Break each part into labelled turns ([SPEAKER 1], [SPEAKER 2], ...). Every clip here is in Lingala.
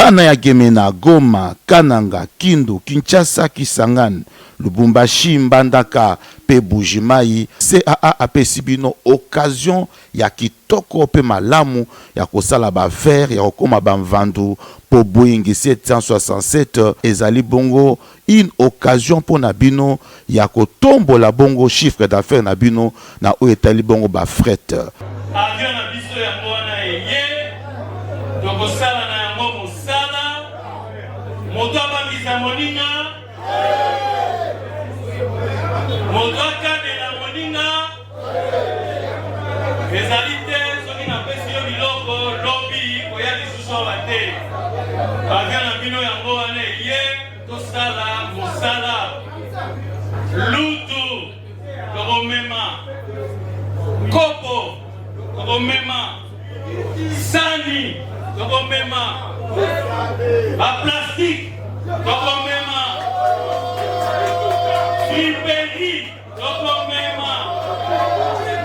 [SPEAKER 1] Bana ya Gemena, Goma, Kananga, Kindu, Kinshasa, Kisangani, Lubumbashi, Mbandaka pe Buji-Mayi, CAA apesi bino occasion ya kitoko pe malamu ya kosala ba affaires, ya kokoma ba mvandu po Boeing 767 ezali bongo une occasion mpo na bino ya kotombola bongo chiffre d'affaires na bino na oyo etali bongo ba fret.
[SPEAKER 2] Avion na biso yango wana eye, tokosala na yango mosala, moto abangisa moninga, moto akanela moninga, ezali te soki napesi yo biloko lobi koya lisusu awa te. Avion na bino yango wana eye, tosala mosala. Lutu tokomema, kopo tokomema, sani tokomema, baplastike tokomema, friperi tokomema,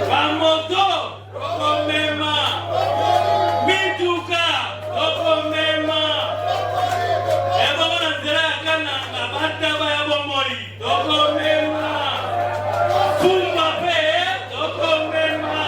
[SPEAKER 2] bamoto tokomema, mituka tokomema, ebongo na nzela ya Kananga bataba ya bomoi tokomema, fumba mpe tokomema.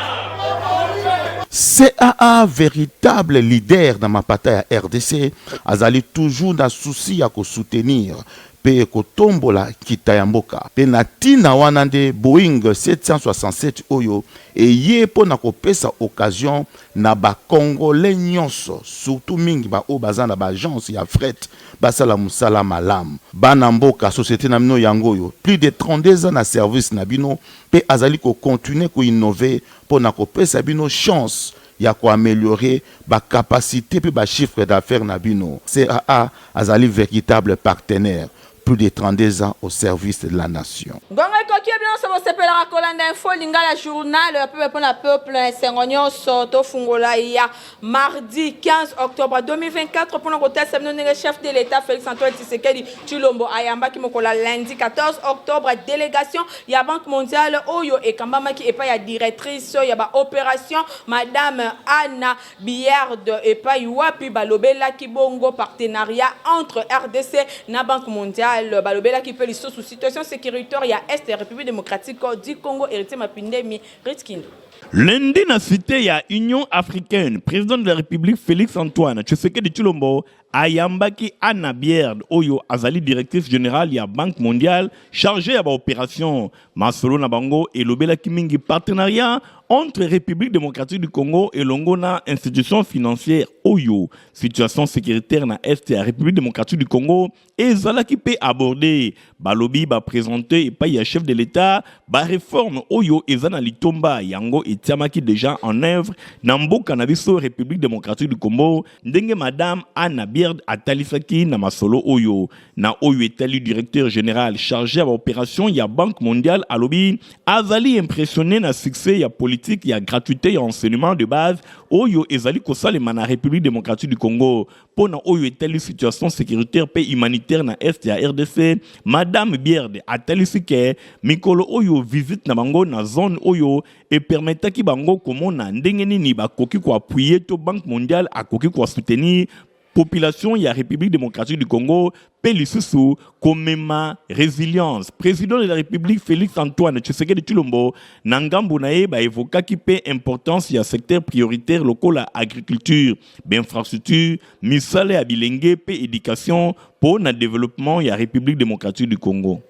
[SPEAKER 1] CAA veritable leader na mapata ya rdc azali toujours na souci ya ko soutenir mpe kotombola nkita ya mboka. Mpe na ntina wana nde Boeing 767 oyo eye mpo na kopesa occasion na ba Congolais nyonso, surtout mingi ba oyo baza na ba agences ya fret basala mosala malamu. Bana mboka, societe na bino yango oyo, plus de 32 ans na service na bino mpe azali ko continuer ko innover mpo na kopesa bino chance ya ko ameliorer ba capacites mpe ba chiffres d'affaires na bino. CAA azali veritable partenaire, plus de 32 ans au service de la nation.
[SPEAKER 3] Ngonga ekoki yo bino nyonso bosepelaka kolanda info lingala journal ya peuple mpo na peuple na esengo nyonso tofungola ya mardi 15 octobre 2024 mpo na kotalisa bino ndenge chef de l'etat Félix Antoine Tshisekedi Tshilombo ayambaki mokolo ya lundi 14 octobre délégation ya Banque mondiale oyo ekambamaki epai ya directrice ya ba opération madame Anna Bierd epai wapi balobelaki bongo partenariat entre rdc na Banque mondiale. Balobelaki mpe lisusu situation sécuritaire ya Est ya République démocratique du Congo. Héritier Mapindemi, Rit Kindu.
[SPEAKER 4] Lundi na cité ya Union africaine, président de la République Félix Antoine Tshisekedi Tshilombo ayambaki Anna Bierd oyo azali directrice générale ya Banque mondiale chargée ya ba opération. Masolo na bango elobelaki mingi partenariat entre République démocratique du Congo elongo na institution financière oyo. Situation sécuritaire na Est ya République démocratique du Congo ezalaki mpe abordé. Balobi ba présenter epai ya chef de l'État ba réforme oyo eza na litomba yango etiamaki déjà en œuvre na mboka na biso République démocratique du Congo, ndenge madame Anna Bierd atalisaki na masolo oyo. Na oyo etali directeur général chargé ya baopération ya Banque mondiale, alobi azali impressionné na succès ya politique ya gratuité ya enseignement de base oyo ezali kosalema na République démocratique du Congo. Mpo na oyo etali situation sécuritaire mpe humanitaire na Est ya RDC, madame Bierde atalisi ke mikolo oyo visite na bango na zone oyo epermetaki bango komona ndenge nini bakoki koappuyer to Banque mondiale akoki koasoutenir population ya République démocratique du Congo mpe lisusu komema résilience. Président de la République Félix Antoine Tshisekedi Tshilombo na ngambo na ye baevokaki mpe importance ya secteur prioritaire lokola agriculture, bainfrastructure, misala ya bilenge mpe éducation mpo na développement ya République démocratique du Congo.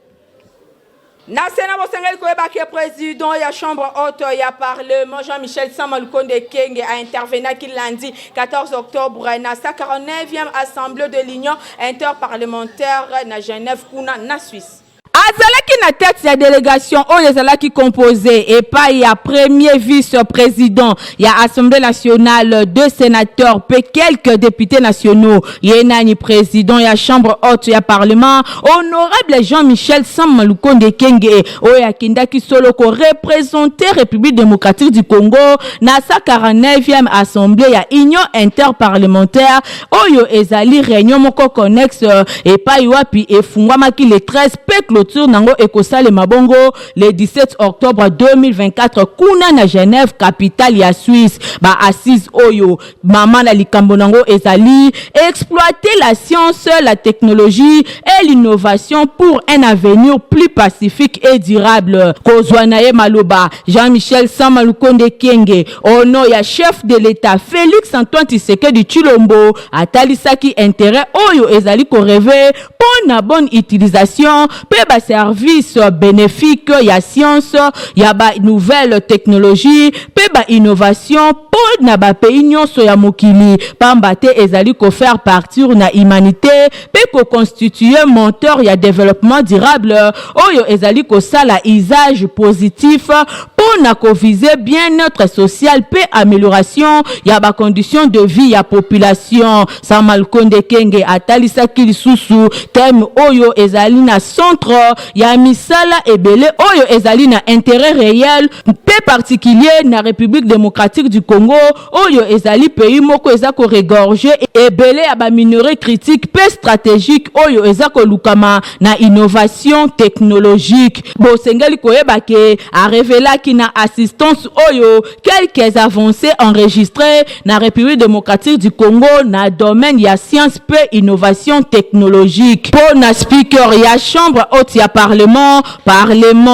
[SPEAKER 3] Na Sénat, bosengeli koyeba ke président ya chambre haute ya parlement Jean-Michel Sama Lukonde Kenge aintervenaki lundi 14 octobre na sa 49e assemblée de l'Union interparlementaire na Genève kuna na Suisse. Azalaki na tête ya délégation oyo ezalaki composé epai ya premier vice-président ya Assemblée nationale, deux sénateurs mpe quelques députés nationaux. Ye nani? Président ya chambre haute ya parlement, honorable Jean-Michel Sama Lukonde Kenge, oyo akendaki solo koreprésenter République démocratique du Congo na sa 49e assemblée ya Union interparlementaire, oyo ezali réunion moko connexe epai wapi efungwamaki le 13 mpe clôture nango.
[SPEAKER 5] ekosalema bongo le 17 octobre 2024 kuna na Genève, capitale ya Suisse. Ba assises oyo mama na likambo nango ezali exploiter la science, la technologie et l'innovation pour un avenir plus pacifique et durable. Kozwa na ye maloba, Jean-Michel Sama Lukonde Kyenge, au nom ya chef de l'État Félix Antoine Tshisekedi Tshilombo, atalisaki intérêt oyo ezali koreve mpo na bonne utilisation mpe baservice bénéfique ya science, ya ba nouvelle technologie mpe bainnovation mpo na bapays nyonso ya mokili, pamba te ezali kofaire partir na humanité mpe koconstitue moteur ya développement durable oyo ezali kosala usage positif mpo na koviser bien-être social mpe amélioration ya bacondition de vie ya population. Sama Lukonde Kyenge atalisaki lisusu thème oyo ezali na centre ya misala ebele oyo ezali na intérêt réel mpe particulier na République démocratique du Congo, oyo ezali pays moko eza koregorger ebele ya baminerai critique mpe stratégique oyo eza kolukama na innovation technologique. Bosengeli koyeba ke arevelaki na assistance oyo quelques avancées enregistrées na République démocratique du Congo na domaine ya science mpe innovation technologique. Mpo na speaker ya chambre haute ya parlement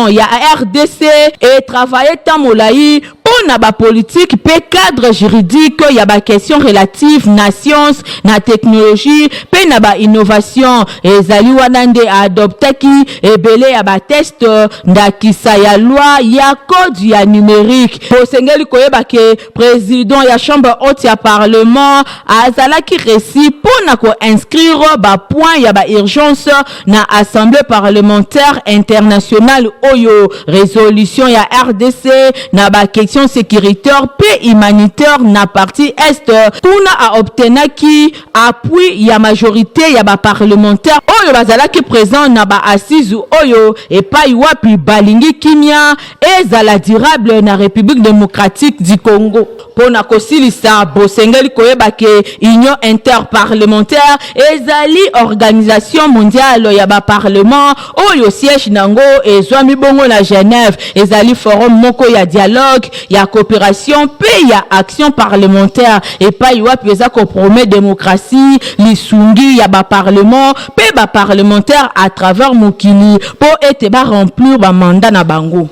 [SPEAKER 5] ya RDC etravaille ntan molai mpo na bapolitike mpe cadre juridique ya baquestion relative na science, na technologie mpe na bainnovation. Ezali wana nde aadoptaki ebele ya batexte, ndakisa ya loi ya code ya numérique. Posengeli koyeba ke président ya chambre haute ya parlement azalaki reçu mpo na koinscrire bapoint ya baurgence na Assemblée parlementaire internationale oyo résolution ya RDC na baquestion sécuritaire mpe humanitaire na partie Est. Kuna aobtenaki appui ya majorité ya baparlementaire oyo bazalaki présent na baassise oyo, epai wapi balingi kimia ezala durable na République démocratique du Congo. Mpo na kosilisa, bosengeli koyeba ke Union interparlementaire ezali organisation mondiale ya baparlement oyo siège nango ezwami bongo na Genève. Ezali forum moko ya dialogue, ya coopération mpe ya action parlementaire, epai wapi eza kopromouvoir démocratie, lisungi ya baparlement mpe baparlementaire à travers mokili mpo ete baremplir bamandat na bango.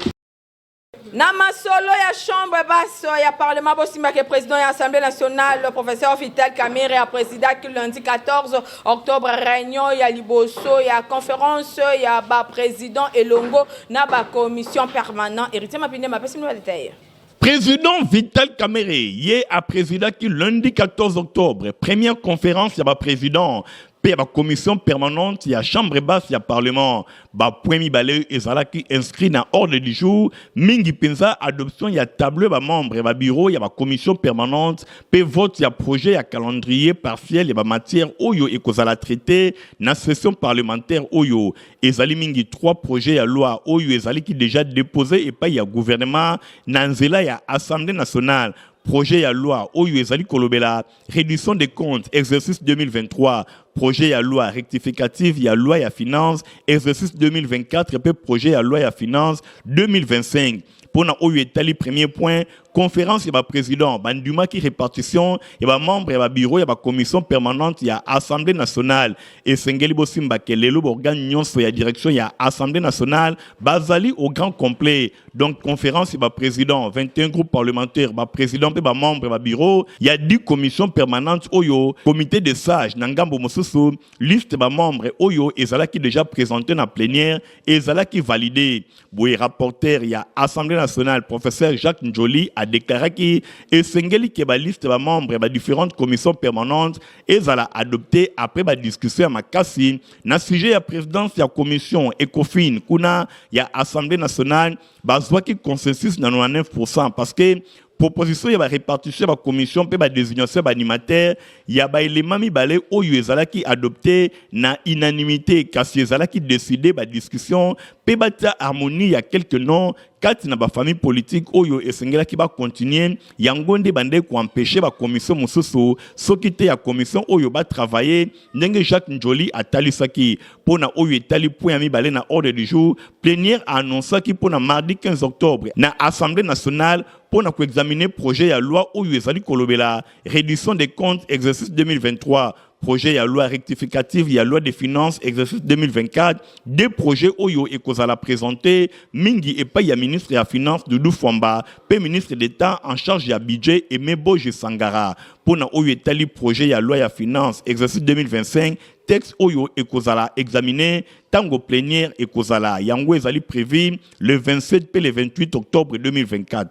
[SPEAKER 3] Na masolo ya chambre basse ya parlement, bosimbaki président ya Assemblée nationale, le professeur Vital Kamerhe, aprésidaki lundi 14 octobre réunion ya liboso ya conférence ya baprésident elongo na bacommission permanent. Héritier Mapinde mapesi bino badetail.
[SPEAKER 4] Président Vital Kamerhe ye aprésidaki lundi 14 octobre première conférence ya baprésident mpe ya bacommission permanente ya chambre basse ya parlement. Bapoint mibale ezalaki inscrit na ordre du jour, mingi mpenza adoption ya tableau ya bamembre ya babureau ya bacommission permanente mpe vote ya projet ya calendrier partiel ya bamatière oyo ekozala traité na session parlementaire oyo. Ezali mingi trois projets ya loi oyo ezalaki déjà déposé epai ya gouvernement na nzela ya Assemblée nationale: projet ya loi oyo ezali kolobela reddition des comptes exercice 2023, projet ya loi rectificative ya loi ya finance exercice 2024 mpe projet ya loi ya finance 2025. Mpona oyo etali premier point, conférence ya baprésident bandimaki répartition ya bamembre ya babureau ya bacommission permanente ya Assemblée nationale. Esengeli bosimbake lelo baorgane nyonso ya direction ya Assemblée nationale bazali au grand complet. Donc conférence ya baprésident, 21 groupes parlementaires, baprésident mpe bamembre ya babureau ya 10 commission permanente oyo comité de sage. Na ngambo mosusu, liste bamembre oyo ezalaki déjà présenté na plénière ezalaki validé. Boye rapporteur ya Assemblée nationale, professeur Jacques Ndjoli, adéclaraki esengeli ke baliste bamembre ya badifférentes commissions permanentes ezala adopté après badiscussion ya makasi. Na sujet ya présidence ya commission Ecofin kuna ya Assemblée nationale, bazwaki consensus na 99, parce que proposition ya barépartition ya bacommission mpe badésignation ya baanimateur ya baelema mibale oyo ezalaki adopté na unanimité, kasi ezalaki décidé badiscussion mpe batia harmonie ya quelques noms. kati na ba famille politique oyo esengelaki ba continuer, yango nde ebandaki ko empecher ba commission mosusu soki te ya commission oyo ba travailler ndenge Jacques Ndjoli atalisaki. Mpo na oyo etali point ya mibale na ordre du jour, plenière a annoncaki mpo na mardi 15 octobre na Assemblee nationale mpo na ko examiner projet ya loi oyo ezali kolobela reddition des comptes exercice 2023, projet ya loi rectificative ya loi de finances exercice 2024, deux projets oyo ekozala presente mingi epai ya ministre ya Finances Doudou Fwamba mpe ministre d'Etat en charge ya Budget Aime Boji Sangara. Mpo na oyo etali projet ya loi ya Finances exercice 2025, texte oyo ekozala examine tango plenière ekozala, yango ezali prevu le 27 mpe le 28 octobre 2024.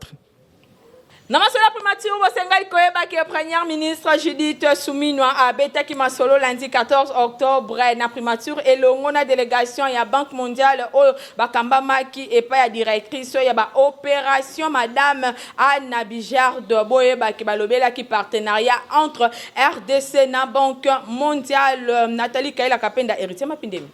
[SPEAKER 3] Na masolo ya primature, bosengeli koyeba ke Première ministre Judith Suminwa abetaki masolo lundi 14 octobre na primature elongo na delegation ya Banque mondiale oyo bakambamaki epai ya directrice ya ba operations Madame Anna Bijard. Boyeba ke balobelaki partenariat entre rdc na Banque mondiale. Nathalie Kayela Kapenda, Heritier Mapindemi.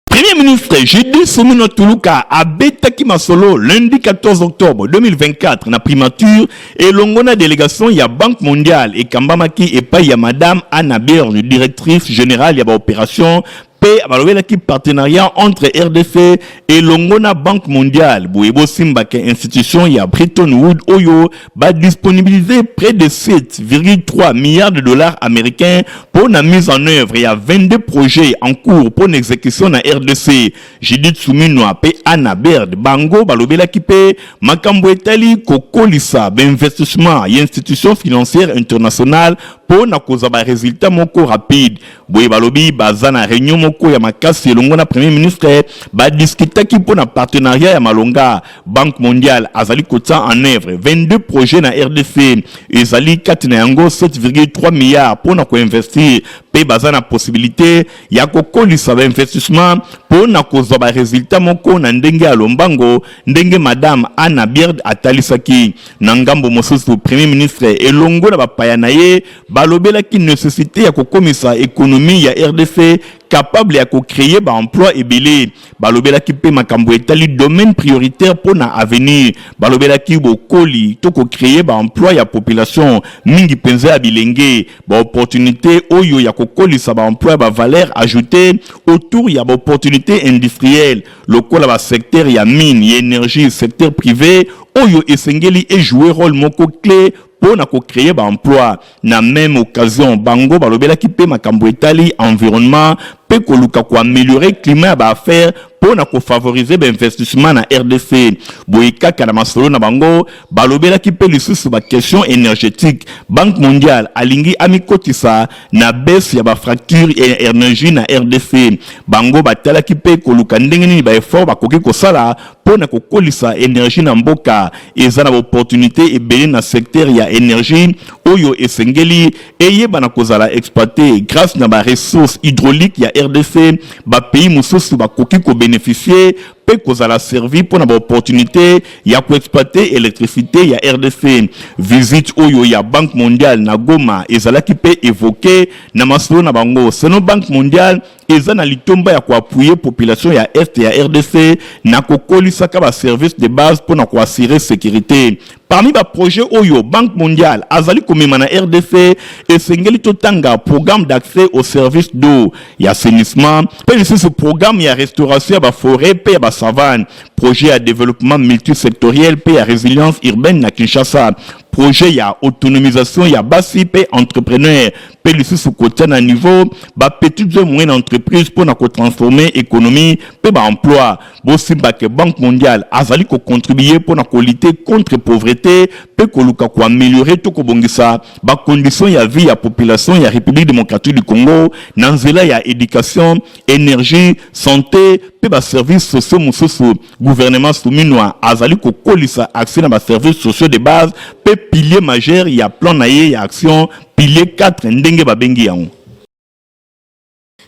[SPEAKER 4] Premier ministre Judith Suminwa Tuluka abetaki masolo lundi 14 octobre 2024 na primature elongo na delegation ya Banque mondiale ekambamaki epai ya Madame Anna Berge, directrice générale ya ba opérations, mpe balobelaki partenariat entre RDC elongo na Banque mondiale. Boye bosimbaka institution ya Bretton Woods oyo badisponibilize près de 7,3 milliards de dollars américains mpo na mise en œuvre ya 22 projets en cours mpo na exécution na RDC. Judith Suminwa mpe Anna Baird bango balobelaki mpe makambo etali kokolisa bainvestissement ya institution financière internationale mpo na kozwa baresultat moko rapide. Boye balobi baza na réunion moko ya makasi elongo na Premier ministre, badiskutaki mpo na partenariat ya malonga. Banque mondiale azali kotia en œuvre 22 projets na RDC, ezali kati na yango 7,3 milliards mpo na koinvestir, mpe baza na possibilité ya kokolisa bainvestissement mpo na kozwa baresultat moko na ndenge ya lombango, ndenge Madame Anna Baird atalisaki. Na ngambo mosusu, Premier ministre elongo na bapaya na ye balobelaki nécessité ya kokomisa économie ya RDC capable ya kocréer baemploi ebele. Balobelaki mpe makambo etali domaine prioritaire mpo na avenir. Balobelaki bokoli to kocréer baemploi ya population, mingi mpenza ya bilenge, baopportunité oyo ya kokolisa baemploi ya bavaleur ajoutée autour ya baopportunité industrielle lokola basecteur ya mine, ya énergie, secteur privé oyo esengeli ejouer rôle moko clé mpo na kocréer baemploi. Na même occasion, bango balobelaki mpe makambo etali environnement mpe koluka koaméliorer climat ya baaffaire mpo na kofavoriser bainvestissement na RDC. Boye kaka na masolo na bango, balobelaki mpe lisusu baquestion énergétique. Banque mondiale alingi amikotisa na baisse ya bafacture ya énergie na RDC. Bango batalaki mpe koluka ndenge nini baeffort bakoki kosala mpo na kokolisa énergie na mboka. Eza na baopportunité ebele na secteur ya énergie oyo esengeli eyebana kozala exploité grâce na baressources hydraulique ya RDC. Bapays mosusu bakoki kobénéficie mpe kozala servi mpo na baopportunité ya koexploiter électricité ya RDC. Visite oyo ya Banque mondiale na Goma ezalaki mpe évoqué na masolo na bango. Selon Banque mondiale, eza na litomba ya koappuyer population ya est ya RDC na kokolisaka baservice de base mpo na koassurer sécurité. Parmi baprojet oyo Banque mondiale azali komema na RDC, esengeli totanga programme d'accès au service d'eau ya assainissement, mpe lisusu programme ya restauration ya baforêt mpe ya basavane, projet ya développement multisectoriel mpe ya résilience urbaine na Kinshasa, projet ya autonomisation ya basi mpe entrepreneur, mpe lisusu kotia na niveau bapetites et moyennes entreprise mpo na kotransformer économie mpe baemploi. Bosimbake Banque mondiale azali kocontribuer mpo na kolutter contre pauvreté mpe koluka koaméliorer to kobongisa bacondition ya vie ya population ya République démocratique du Congo na nzela ya éducation, énergie, santé mpe baservice sociaux mosusu. Gouvernement Suminwa azali kokolisa accès na baservice sociaux de base mpe pilier majeur ya plan na ye ya action, pilier 4 ndenge babengi yango.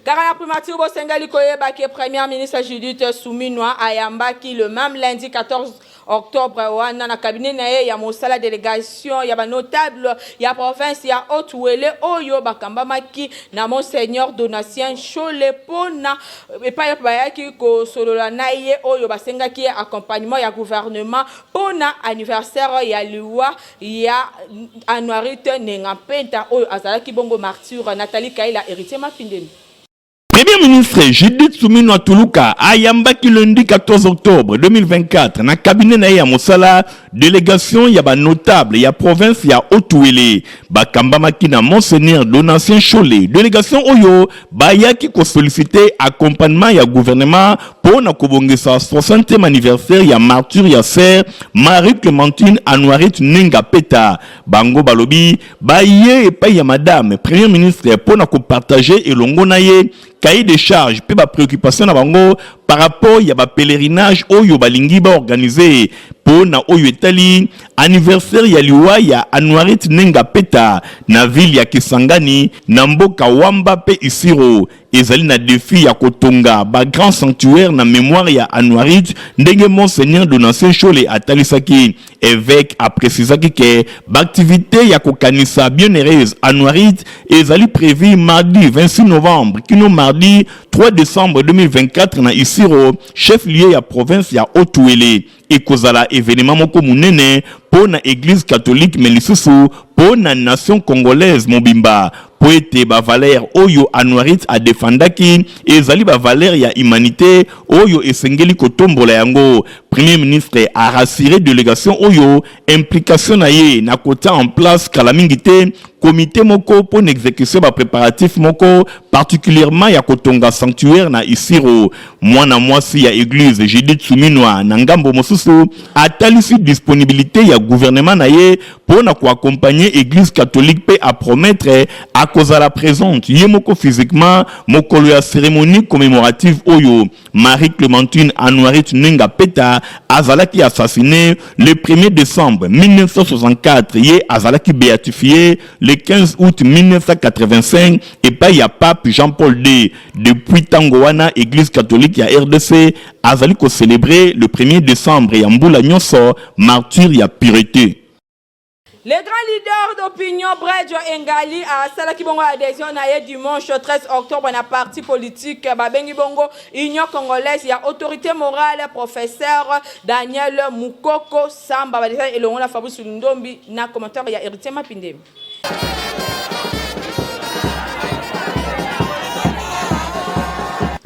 [SPEAKER 3] Kaka na primature, bosengeli koyeba ke Première ministre Judith Suminwa ayambaki le même lundi 14 octobre wana na cabinet na ye ya mosala delegation ya ba notable ya province ya Haut-Uele oyo bakambamaki na Monseigneur Donatien Nshole mpo na epai wapi bayaki kosolola na ye oyo basengaki ye accompagnement ya gouvernement mpo na anniversaire ya liwa ya Anuarite Nenga Mpenta oyo azalaki bongo martyr. Nathalie Kaila, Heritier Mapindemi.
[SPEAKER 4] Premier ministre Judith Suminwa Tuluka ayambaki lundi 14 octobre 2024 na cabinet na ye ya mosala délégation ya ba notable ya province ya Haut-Uele bakambamaki na Monseigneur Donatien Nshole. Délégation oyo bayaki kosolliciter accompagnement ya gouvernement mpo na kobongisa 60e anniversaire ya martyr ya sœur Marie Clémentine Anuarite Nenga Peta. Bango balobi baye epai ya madame premier ministre mpo na kopartager elongo na ye cahier de charge mpe bapréoccupation na bango par rapport ya bapèlerinage oyo balingi baorganiser mpo na oyo etali anniversaire ya liwa ya Anuarite Nenga Peta na ville ya Kisangani, na mboka Wamba mpe Isiro. Ezali na défi ya kotonga bagrand sanctuaire na mémoire ya Anuarite, ndenge Monseigneur Donatien Nshole atalisaki. Évêque aprécisaki ke baactivité ya kokanisa bienheureuse Anuarite ezali prévu mardi 26 novembre kino mardi 3 décembre 2024 na Isiro, chef lieu ya province ya Haut-Uele. Ekozala événement moko monene mpo na Église catholique, mais lisusu mpo na nation congolaise mobimba, mpo ete bavaleur oyo Anuarite adefandaki ezali bavaleur ya humanité oyo esengeli kotombola yango. Premier ministre arassuré délégation oyo implication na ye na kotia en place kala mingi te comité moko mpo na exécution bapréparatif moko, particulièrement ya kotonga sanctuaire na Isiro. Mwana mwasi ya église Judith Suminwa, na ngambo mosusu, atalisi disponibilité ya gouvernement na ye mpo na koaccompagner Église catholique mpe apromettre akozala présente ye moko physiquement mokolo ya cérémonie commémorative oyo. Marie Clémentine Anuarite Nenga Peta azalaki assassiné le 1er décembre 1964. Ye azalaki béatifié le 15 août 1985 epai ya pape Jean-Paul II. Depuis ntango wana, Église catholique ya RDC azali kocélébrer le 1er décembre ya mbula nyonso martyr ya pureté.
[SPEAKER 3] Le grand leader d'opinion Bredjo Engali asalaki bongo adhésion na ye dimanche 13 octobre na parti politique babengi bongo Union congolaise ya autorité morale professeur Daniel Mukoko Samba. Badesa elongo na Fabrice Ndombi na commentaire ya Héritier Mapindemi.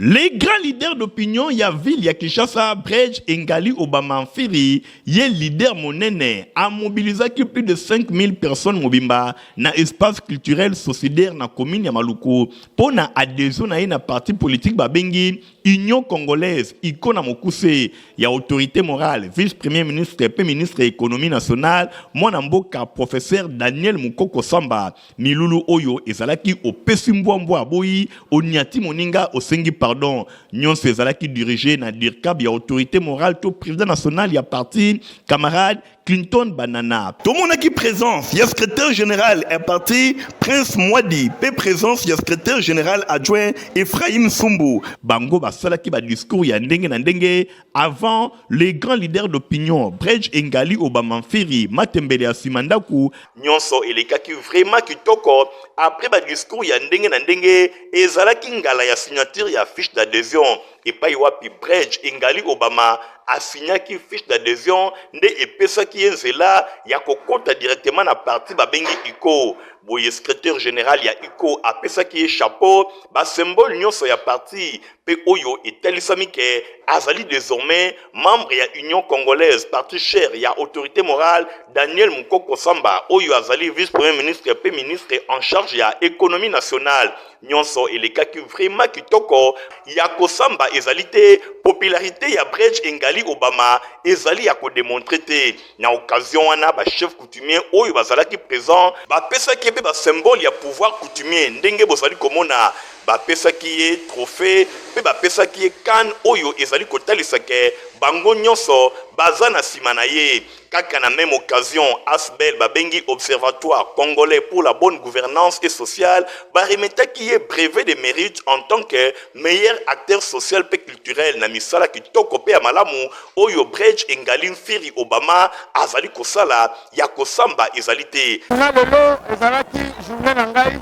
[SPEAKER 4] Les grands leaders d'opinion ya ville ya Kinshasa, Bredge Engali Obama Mfiri, ye leader monene, amobilisaki plus de 5000 personnes mobimba na espace culturel sociétaire na commune ya Maluku mpo na adhésion na ye na parti politique babengi Union congolaise, UCO na mokuse, ya autorité morale vice premier ministre mpe ministre ya économie nationale, mwana mboka professeur Daniel Mukoko Samba. Milulu oyo ezalaki opesi mbwambwa aboyi, oniati moninga osengi pardon. Nyonso ezalaki dirigé na dircab ya autorité morale to président national ya parti, camarade Clinton Banana. Tomonaki présence ya secrétaire général ya parti Prince Mwadi mpe présence ya secrétaire général adjoint Ephraim Sumbu. Bango basalaki badiscours ya ndenge na ndenge avant les grands leaders d'opinion Bredge Engali Obama Mfiri matembele ya nsima ndako. Nyonso elekaki vraiment kitoko. Après badiscours ya ndenge na ndenge, ezalaki ngala ya signature ya fiche d'adhésion, epai wapi Bredge Engali Obama asignaki fiche d'adhésion nde epesaki ye nzela ya kokɔta directement na parti babengi UCO. Boye secrétaire général ya UCO apesaki ye chapeau, basymbole nyonso ya parti mpe oyo etalisami ke azali désormais membre ya Union congolaise, parti cher ya autorité morale Daniel Mukoko Samba, oyo azali vice premier ministre mpe ministre en charge ya économie nationale. Nyonso elekaki vraiment kitoko. Ya kosamba ezali te, popularité ya Bredge Engali Obama ezali ya kodémontrer te. Na occasion wana, bachef coutumier oyo bazalaki présent bapesaki mpe basymbole ya pouvoir coutumier, ndenge bozali komona. Bapesaki ye trophee mpe bapesaki ye canne oyo ezali kotalisa ke bango nyonso baza na sima na ye. Kaka na meme occasion, Asbl babengi Observatoire congolais pour la bonne gouvernance et sociale ba remetaki ye brevet de merite en tant que meilleur acteur social mpe culturel na misala kitoko mpe ya malamu oyo Bredge Engali Mfiri Obama azali kosala ya kosamba ezali te.
[SPEAKER 6] Nga lelo ezalaki journee na ngai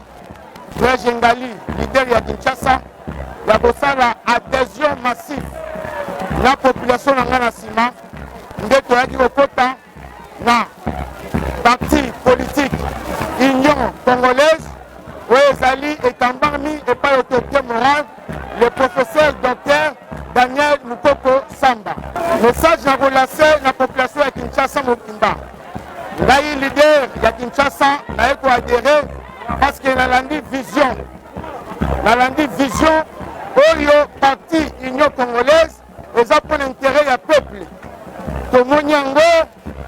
[SPEAKER 6] Bredge Engali leader ya Kinshasa ya kosala adhesion massif na population na ngai na sima nde toyaki kokota na parti politique Union congolaise oyo ezali etambami epai autorité morale le professeur docteur Daniel Mukoko Samba. Message na kolase na population ya Kinshasa mobimba, ngai leader ya Kinshasa naye koadhere parce que nalandi vision, nalandi vision oyo parti Union congolaise eza mpo na interet ya peuple. Tomoni yango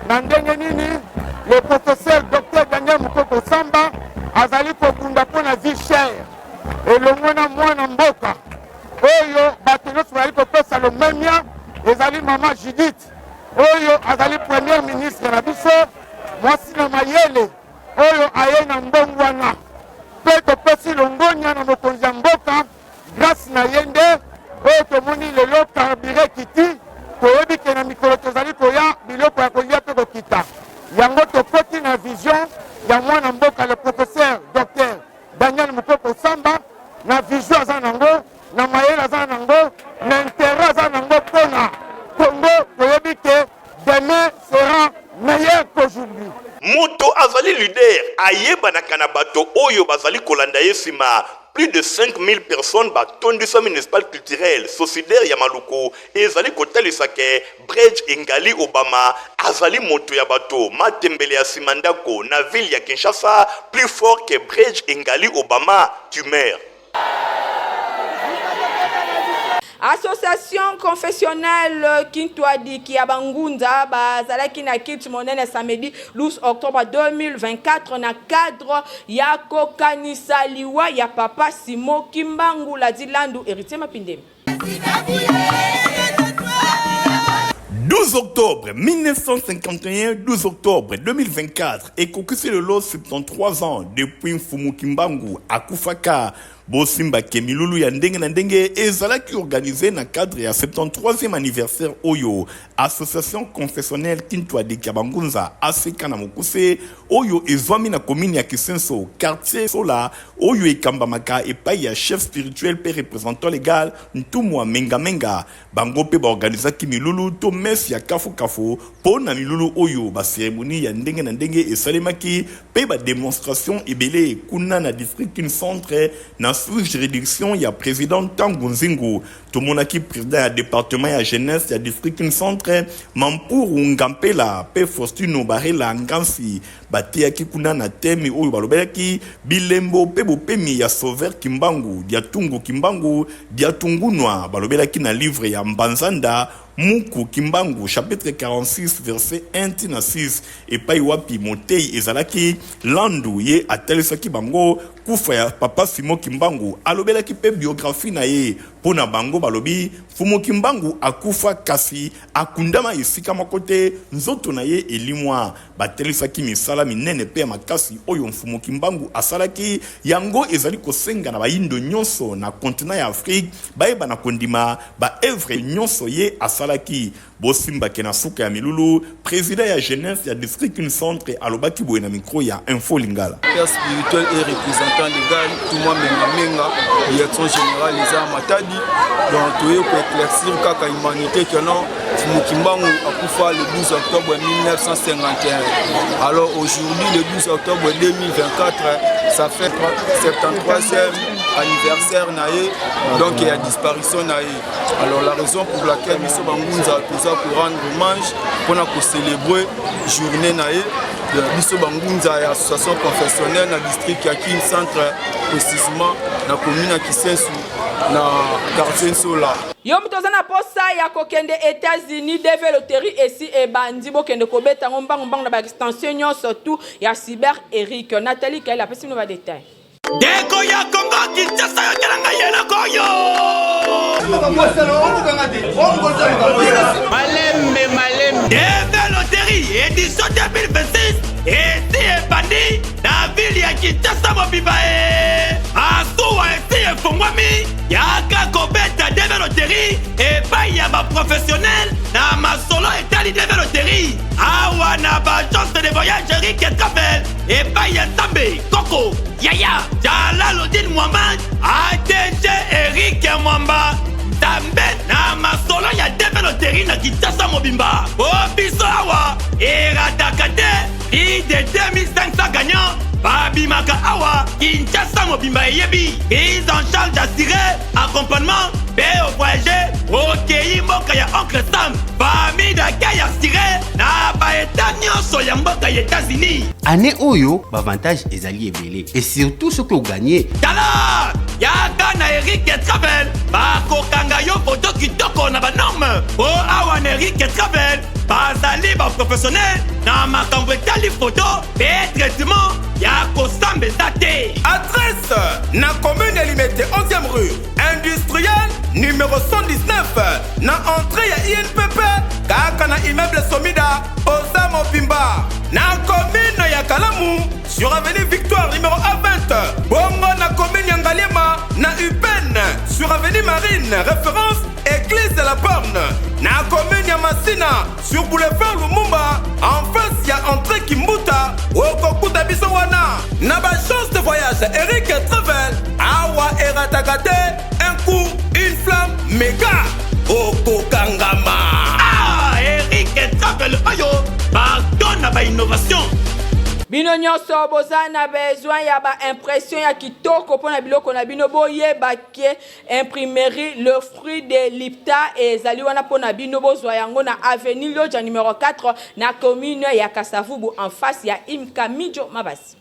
[SPEAKER 6] na ndenge nini le professeur docteur Daniel Mukoko Samba azali kobunda mpo na vie chère elongo na mwana mboka oyo bato nyonso bazali kopesa lomemia, ezali mama Judith oyo azali première ministre na biso, mwasi na mayele oyo aye na mbongwana, mpe topesi longonya na mokonzi ya mboka. Grace na ye nde oyo tomoni lelo carburant ekiti. Toyebi ke na mikolo tozali koya biloko ya kolia mpe kokita. Yango tokoti na vision ya mwana mboka le professeur docteur Daniel Mukoko Samba, na vision aza nango, na mayele aza nango, na interet aza nango mpona Congo. Toyebi ke demain sera meilleur qu'aujourd'hui.
[SPEAKER 4] Moto azali leader ayebanaka na bato oyo bazali kolanda ye sima. Plus de 5000 personnes batondisami na espace culturel Socidaire ya Maluku ezali kotalisa ke Bredge Engali Obama azali moto ya bato matembele ya sima ndako na ville ya Kinshasa plus fort que Bredge Engali Obama tu meurs.
[SPEAKER 3] Association confessionnelle Kintuadiki ya Bangunza bazalaki na culte monene samedi 12 octobre 2024 na cadre ya kokanisa liwa ya papa Simon Kimbangu Ladi Landu Heritier Mapindemi.
[SPEAKER 4] 12 octobre 1951, 12 octobre 2024, ekokisi lelo 73 ans depuis Mfumu Kimbangu akufaka. Bosimba ke milulu ya ndenge na ndenge ezalaki organise na cadre ya 73e anniversaire oyo Association confessionnelle Kintuadi ya Bangunza, ACK na mokuse, oyo ezwami na commune ya Kisenso, quartier Sola, oyo ekambamaka epai ya chef spirituel pe representant legal Ntumwa Menga Menga. Bango pe ba organisaki milulu to messe ya kafu kafu po na milulu oyo ba ceremonie ya ndenge na ndenge esalemaki pe ba demonstration ebele kuna na district Kin Centre na sous juridiction ya president Tangu Nzingu. Tomonaki president ya departement ya jeunesse ya district Kin Centre Mampuru Ngampela pe Faustino Barela Ngansi Bateyaki kuna na teme oyo balobelaki bilembo pe bopemi ya Sauveur Kimbangu, Diatungu Kimbangu, Diatungunua. Balobelaki na livre ya Mbanzanda Muku Kimbangu, chapitre 46 verset 1 ti na 6, epai wapi moteyi ezalaki Landu, ye atalisaki bango kufa ya Papa Simon Kimbangu. Alobelaki pe biographie na ye. Po na bango, balobi Mfumu Kimbangu akufa kasi akundama esika moko te, nzoto na ye elimwa. Batelisaki misala minene mpe ya makasi oyo Mfumu Kimbangu asalaki, yango ezali kosenga na bayindo nyonso na continent ya Afrique bayeba na kondima ba oeuvres nyonso ye asalaki. Bosimba ke na suka ya milulu, president ya jeunesse ya district Kin Centre alobaki boye na micro ya Info Lingala.
[SPEAKER 7] Père spirituel et représentant légal Tuma Menga Menga, direction générale eza Matadi. Donc toye ko éclaircir kaka humanité que non Mfumu Kimbangu akufa le 12 octobre 1951. Alors aujourd'hui, le 12 octobre 2024, ça fait 73e anniversaire na ye, donc il y a disparition na ye. Alors la raison pour laquelle biso bangunza toza ko rendre hommage mpona ko célébrer journée na ye, biso bangunza ya association confessionnelle na district ya Kin Centre, précisément na commune ya Kisensu na quartier Nsola.
[SPEAKER 3] Yo moto oza na posa ya kokende Etats-Unis, DV Loterie esi ebandi, bokende kobeta yango mbangu mbangu na ba extension nyonso tout ya Cyber Eric. Nathalie Kael apesi bino ba details.
[SPEAKER 8] Ndeko ya Congo Kinshasa yokela ngai.
[SPEAKER 2] Malembe malembe. DV Loterie édition 2026 esi ebandi na ville ya Kinshasa mobimba e masuwa esi efongwami yaka kobeta DV Loterie epai ya baprofessionnel na masolo etali DV Loterie awa na baagence de voyage Eric Travel epai ya Nzambe Koko Yaya Jalaludin Muhammad ADG Eric Mwamba Nzambe na masolo ya DV Loterie na Kinshasa mobimba o biso awa erataka te plus de 2500 gagnants babimaka awa Kinshasa mobimba eyebi prise en charge assurée accompagnement mpe ovoyage okei mboka ya oncle Sam famille d'accueil assurée na baeta nyonso ya mboka ya États-Unis.
[SPEAKER 8] Année oyo b'avantage ezali ebele et surtout soki oganye.
[SPEAKER 2] Tala yaka na Eric Travel bakokanga yo foto kitoko na banorme po awa na Eric Travel bazali baprofessionnel na makambo etali foto mpe traitement ya kosamba eza te.
[SPEAKER 9] Adresse na commune ya Limete 11e rue industriel numéro 119 na entrée ya INPP kaka na immeuble Somida oza mobimba na commune ya Kalamu sur avenue Victoire numéro A20 bongo na commune ya Ngaliema na UPN sur avenue Marine référence église de la Borne na commune ya Masina sur boulevard Lumumba en face ya entrée Kimbuta okokuta biso wana na ba chance de voyage Eric Travel awa erataka te un coup une flamme mega
[SPEAKER 2] okokangama. Ah, Eric Travel oyo pardon na ba innovation.
[SPEAKER 3] Bino nyonso boza na besoin ya ba impression ya kitoko mpo na biloko na bino, boyeba ke imprimerie Le Fruit de Lipta ezali wana mpo na bino. Bozwa yango na avenue Lodja numéro 4 na commune ya Kasavubu en face ya Imka Midjo Mabasi.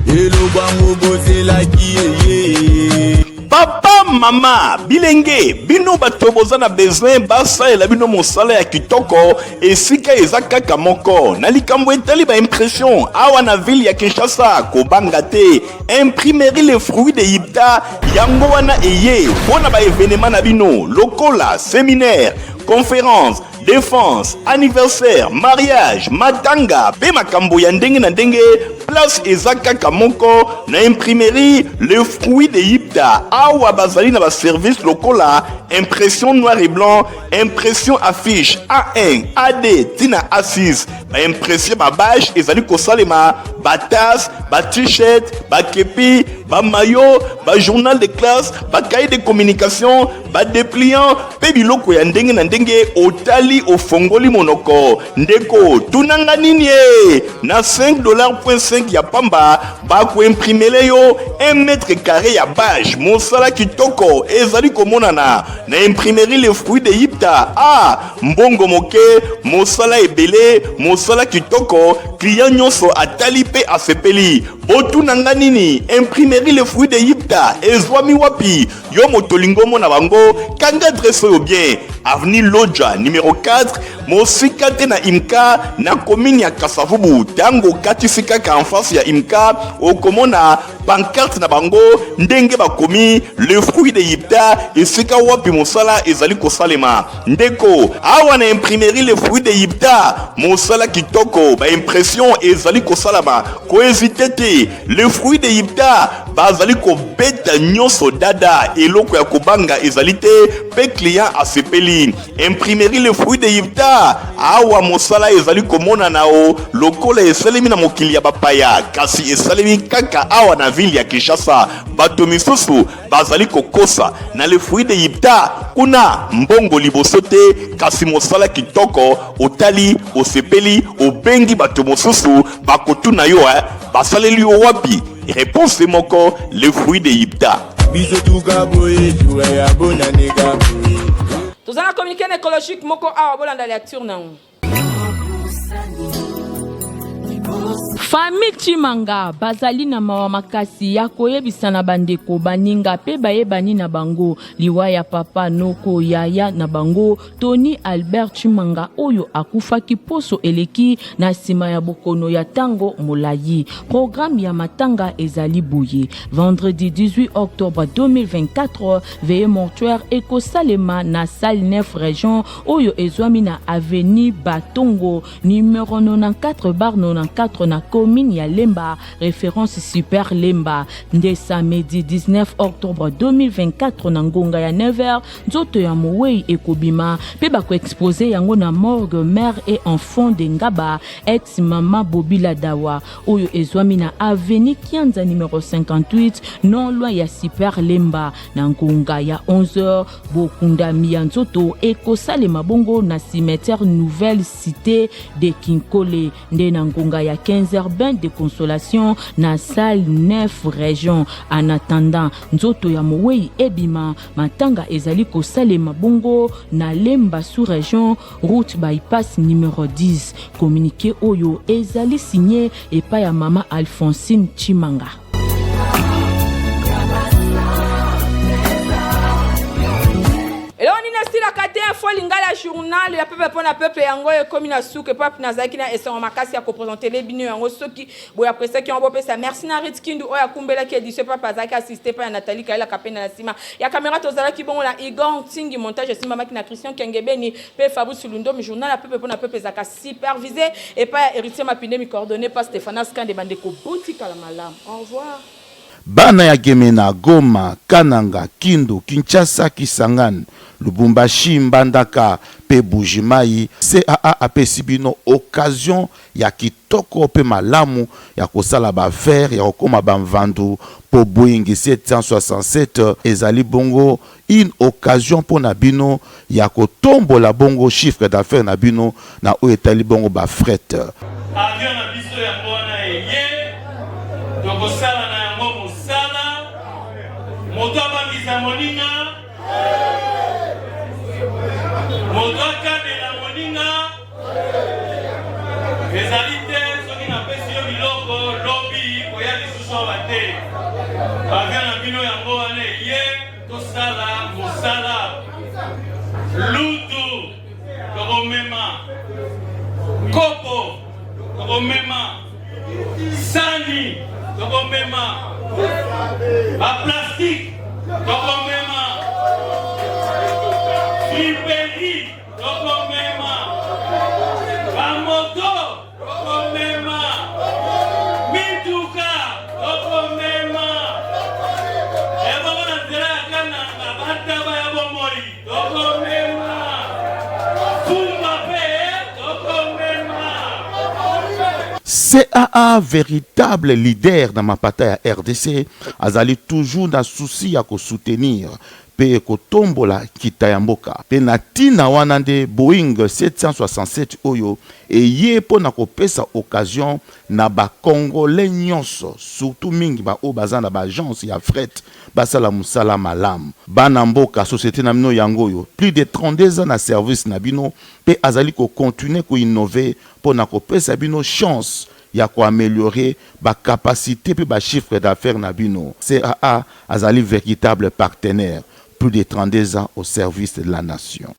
[SPEAKER 10] Elobwango bozelaki ye.
[SPEAKER 4] Papa, mama, bilenge, bino bato boza na besoin basalela bino mosala ya kitoko, esika eza kaka moko na likambo etali ba impression awa na ville ya Kinshasa, kobanga te, imprimerie Le Fruit de Yipta yango wana eye mpo na ba evenement na bino lokola seminaire, conférence, défense, anniversaire, mariage, matanga mpe makambo ya ndenge na ndenge. Place eza kaka moko na imprimerie Le Fruit de Yipta. Awa bazali na baservice lokola impression noir et blanc, impression affiche A1, AD tina A6, baimpression babâche ezali kosalema, batasse, bat-shirt, bakepi, bamayo, bajournal de classe, bacahier de communication, badépliant mpe biloko ya ndenge na ndenge. Otali, ofongoli monoko, ndeko, tunanga nini e na 5 dollar point 5 ya pamba bakoimprimele yo 1 mètre carré ya bâche. Mosala kitoko ezali komonana na imprimerie Le Fruit de Yipta. A mbongo moke, mosala ebele, mosala kitoko, client nyonso atali mpe asepeli. Botunanga nini? Imprimerie Le Fruit de Yipta ezwami wapi? Yo moto olingi omona bango, kanga adresse oyo bien: avenue Lodja numéro 4, mosika te na Imka na commune ya Kasavubu. Ntango okatisi kaka en face ya Imka, okomona pancarte na bango ndenge bakomi Le Fruit de Yipta, esika wapi mosala ezali kosalema. Ndeko, awa na imprimerie Le Fruit de Yipta, mosala kitoko, baimpression ezali kosalama. Kohésiter te, Le Fruit de Yipta bazali kobeta nyonso dada, eloko ya kobanga ezali te mpe client asepeli. Imprimerie Le Fruit de Yipta, awa mosala ezali komonana o lokola esalemi na mokili ya bapaya, kasi esalemi kaka awa na ville ya Kinshasa. Bato misusu bazali kokosa. Na Le Fruit de Yipta kuna, mbongo liboso te, kasi mosala kitoko. Otali, osepeli, obengi bato mosusu, bakotuna yo eh, basaleli yo wapi? Réponse moko: Le Fruit de Yipta.
[SPEAKER 10] Biso tuka boye jour ya bonane ka boye.
[SPEAKER 3] Toza na communiqué écologique moko awa, bolanda lecture nango.
[SPEAKER 5] Famille Tshimanga bazali na mawa makasi ya koyebisa na bandeko, baninga pe bayebani na bango liwa ya papa, noko, yaya na bango Tony Albert Tshimanga oyo akufaki poso eleki na sima ya bokono ya tango molayi. Programme ya matanga ezali boye: vendredi 18 octobre 2024, veillée mortuaire ekosalema na salle 9 region oyo ezwami na avenue Batongo Numero 94 bar 94 na commune ya Lemba, référence Super Lemba. Nde samedi 19 octobre 2024 na ngonga ya 9h, nzoto ya mowei ekobima pe bakoexpose yango na morgue mère et enfant de Ngaba, ex mama Bobila Dawa, oyo ezwami na avenue Kianza numero 58 non loin ya Super Lemba. Na ngonga ya 11h, Bokundami ya nzoto ekosalema bongo na cimetière Nouvelle Cité de Kinkole nde na ngonga ya 15h bain de consolation na salle 9 région. En attendant nzoto ya mowei ebima, matanga ezali kosalema bongo na Lemba sous région route bypass numéro 10. Communiqué oyo ezali signé epai ya mama Alphonsine Tshimanga.
[SPEAKER 3] Eloko nini esilaka te? Info Lingala, journal ya peuple mpo na peuple. Yango ekomi na suka. Epapi nazalaki na esengo makasi ya kopresentele bino yango. Soki boye apresaki yango, bopesa merci na Rit Kindu oyo akumbelaki edition. Epapi azalaki assiste epai ya Nathalie Kayela Kapenda. Na nsima ya kamera tozalaki bongo na Igor Ntingi. Montage esimbamaki na Christian Kengebeni mpe Fabrice Lundomi. Journal ya peuple mpo na peuple ezalaka supervisé epai ya Héritier Mapindemi, coordonné par Stéphanas Kande. Bandeko, botikala malamu, au revoir.
[SPEAKER 1] Bana ya Gemena, Goma, Kananga, Kindu, Kinshasa, Kisangani, Lubumbashi, Mbandaka pe Buji-Mayi, CAA apesi bino occasion ya kitoko pe malamu ya kosala ba affaires, ya kokoma ba mvandu po Boeing 767 ezali bongo une occasion mpo na bino ya kotombola bongo chiffre d'affaires na bino na oyo etali bongo ba fret.
[SPEAKER 11] Avion na biso yango wana eye, tokosala na yango mosala. Moto abangisa moninga, moto akanela moninga ezali te. Soki napesi yo biloko lobi, koya lisusu awa te. Avion na bino yango wana eye, tosala mosala. Lutu tokomema, kopo tokomema, sani tokomema, baplastique tokomema, friperie tokomema, bamoto tokomema, mituka tokomema. Ebongo na nzela ya Kananga, bantaba ya bomoi tokomema, fumba mpe tokomema.
[SPEAKER 1] CAA, véritable leader na mapata ya RDC, azali toujours na souci ya kosoutenir mpe kotombola nkita ya mboka. Mpe na ntina wana nde Boeing 767 oyo eye mpo na kopesa occasion na ba Congolais nyonso, surtout mingi ba oyo baza na ba agence ya fret, basala mosala malamu. Bana mboka, societe na bino yango oyo, plus de 32 ans na service na bino mpe azali ko continuer ko innover mpo na kopesa bino chance ya ko ameliorer ba capacites mpe ba chiffres d'affaires na bino. CAA azali veritable partenaire, plus de 32 ans au service de la nation.